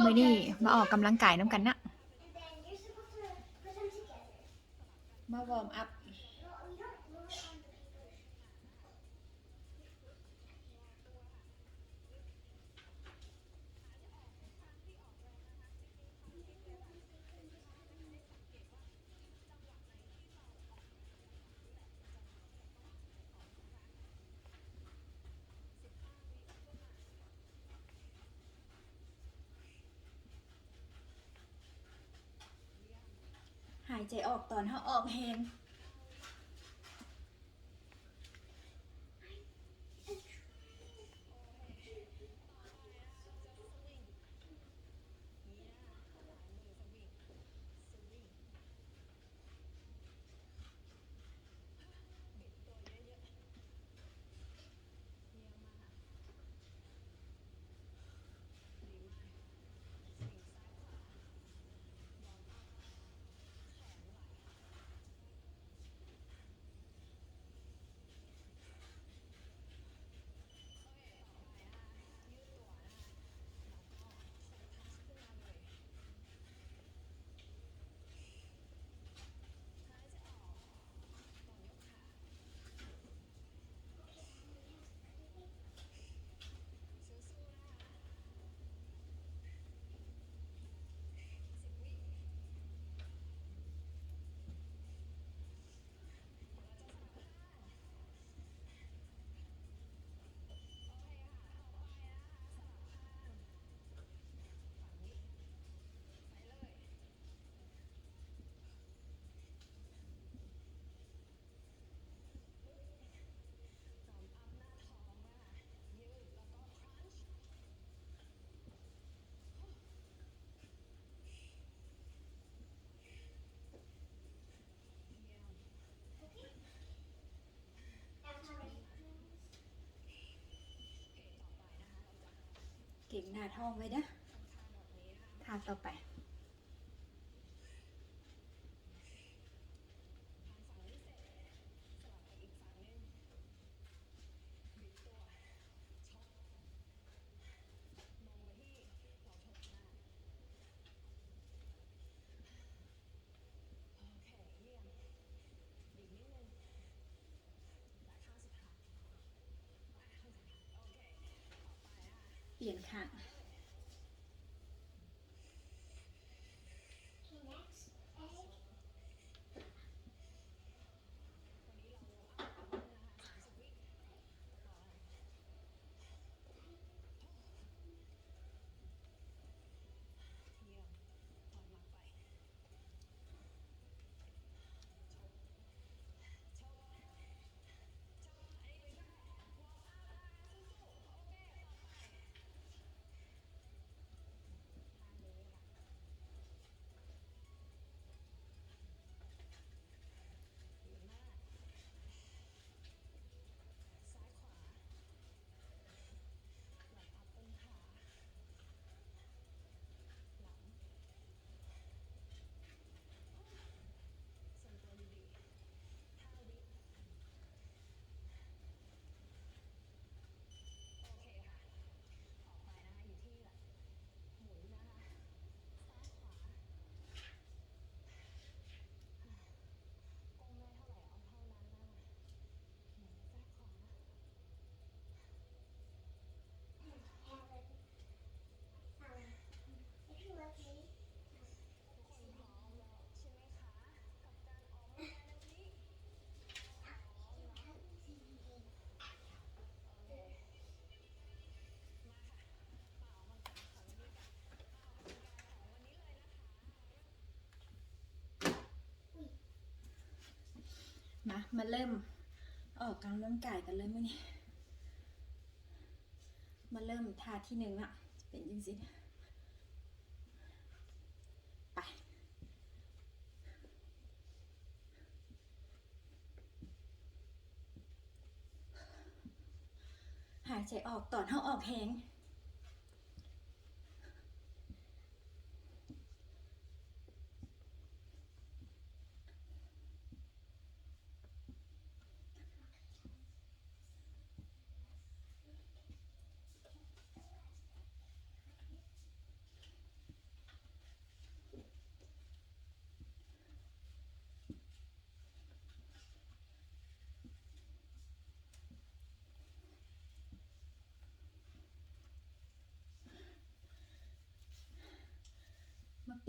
ມື້ນີ້ມາອອກກຳລັງກາຍນຳກັນນະ ມາວອມອັບ. ຫາຍໃຈອອກຕອນເຮົາອອກແຮງ. ເກັງໜ້າທ້ອງໄວ້ເດີ້ ທ່າຕໍ່ໄປ. ປ່ຽນຂ້າງ. ມາ ມາເລີ່ມອອກກຳລັງກາຍກັນເລີຍມື້ນີ້. ມາເລີ່ມທ່າທີໜຶ່ງເນາະ ເປັນຈັ່ງຊີ້ ໄປ. ຫາຍໃຈອອກຕອນເຮົາອອກແຮງ.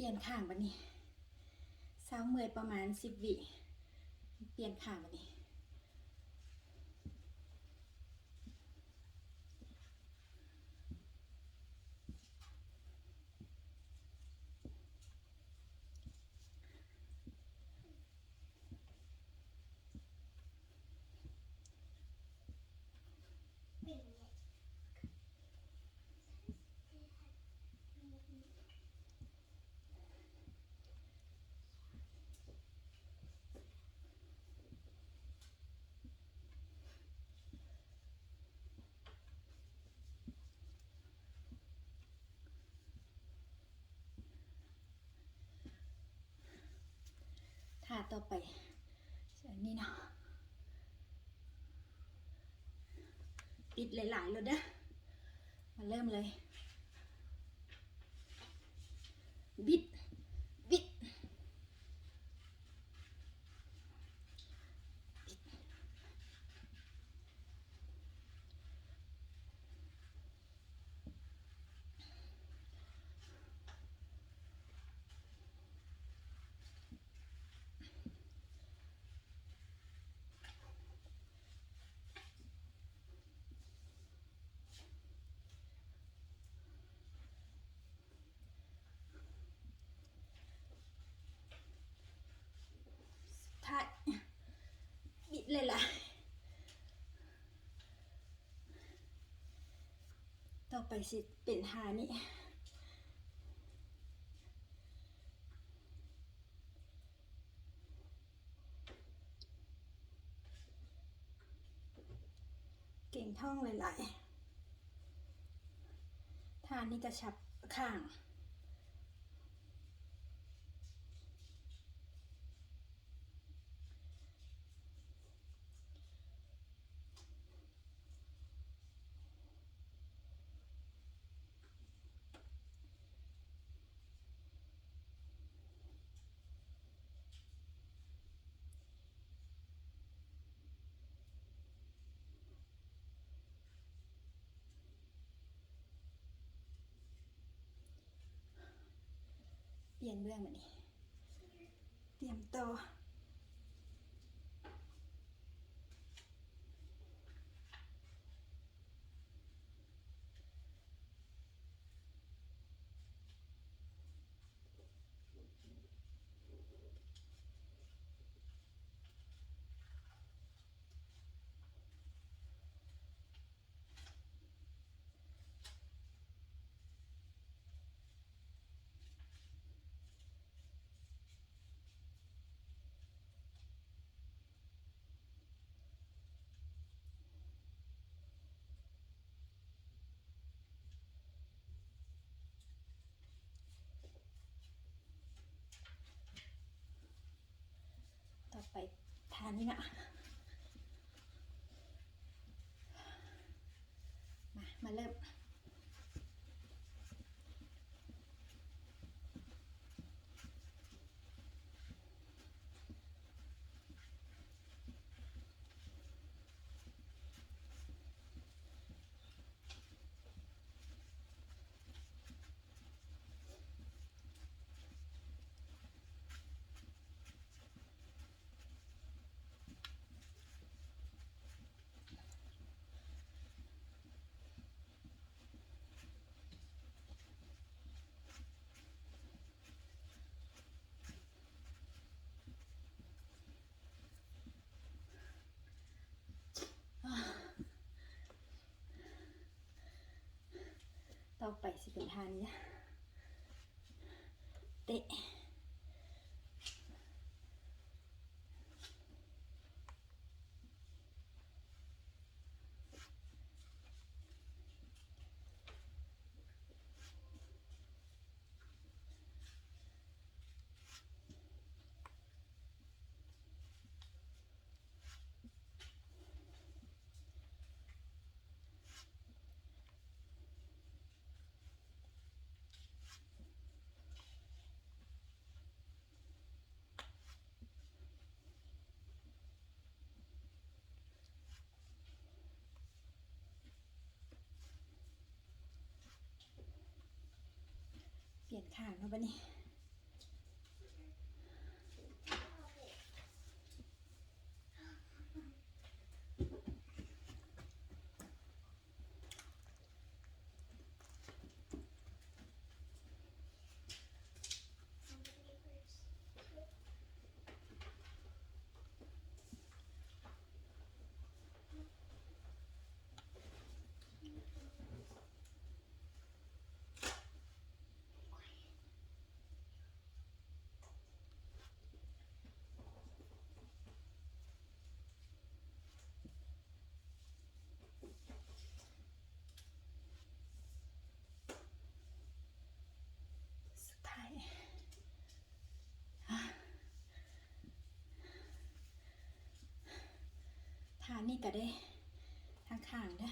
ປ່ຽນຂ້າງບາດນີ້ ເຊົາເມື່ອຍປະມານສິບວິ ປ່ຽນຂ້າງບາດນີ້. ທ່າຕໍ່ໄປ ອັນນີ້ເນາະ ບິດຫຼາຍໆໂລດເດີ. ມາເລີ່ມເລີຍ ບິດ ບິດ ບິດ. ສຸດທ້າຍ ບິດຫຼາຍໆ ຕໍ່ໄປຊິເປັນທ່ານີ້. ເກັງທ້ອງຫຼາຍໆ ທ່ານີ້ກະຊັບຂ້າງ. ປ່ຽນເບື້ອງບາດນີ້ ຕຽມຕໍ່. ຕໍ່ໄປທ່ານີ້ນະ ມາ ມາເລີ່ມ. ຕໍ່ໄປຊິເປັນທ່ານີ້ ເຕະ. ປ່ຽນຂ້າງເນາະບາດນີ້. ອັນນີ້ກໍໄດ້ທັງຂ້າງເດີ້.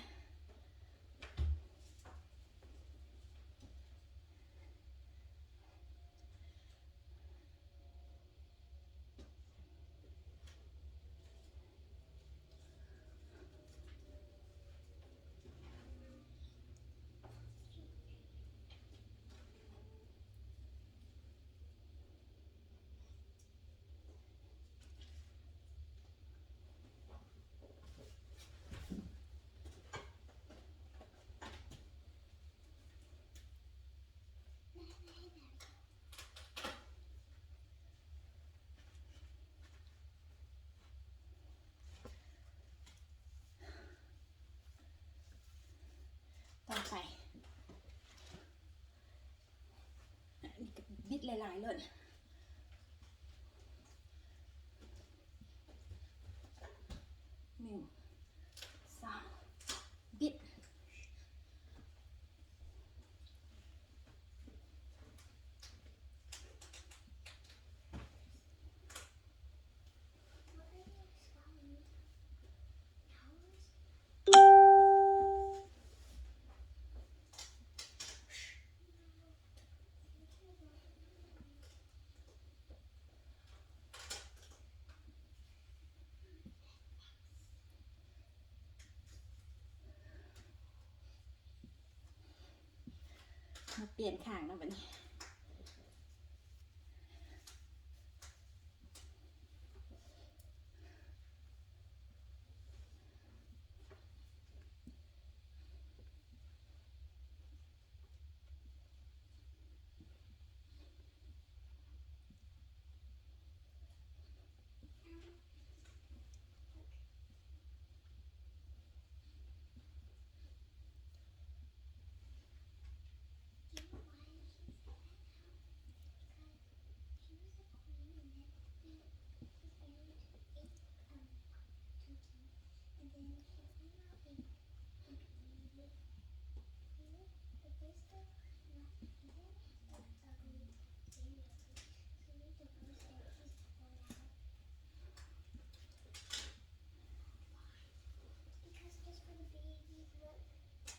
ຕໍ່ໄປ ອັນນີ້ກໍບິດຫຼາຍໆໂລດ ໜຶ່ງ ສອງ ບິດ. ມາປ່ຽນຂ້າງເນາະບັດນີ້.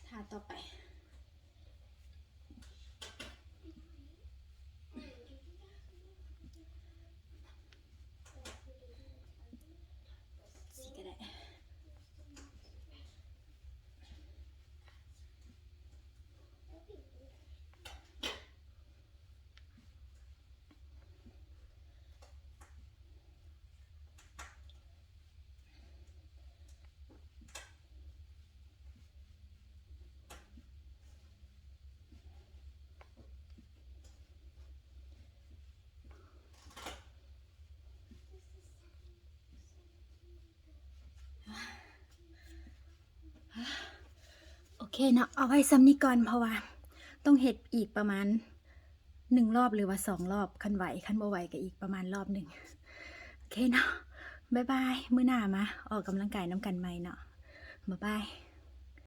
ທ່າຕໍ່ໄປ ຊິກະໄດ້. ໂອເຄເນາະ ເອົາໄວ້ສ່ຳນີ້ກ່ອນ ເພາະວ່າຕ້ອງເຮັດອີກປະມານໜຶ່ງລອບ ຫຼືວ່າສອງລອບ ຄັນໄຫວ, ຄັນບໍ່ໄຫວກໍອີກປະມານລອບໜຶ່ງ. ໂອເຄເນາະ ບາຍບາຍ, ມື້ໜ້າມາອອກກຳລັງກາຍນຳກັນໃໝ່ເນາະ ບາຍບາຍ.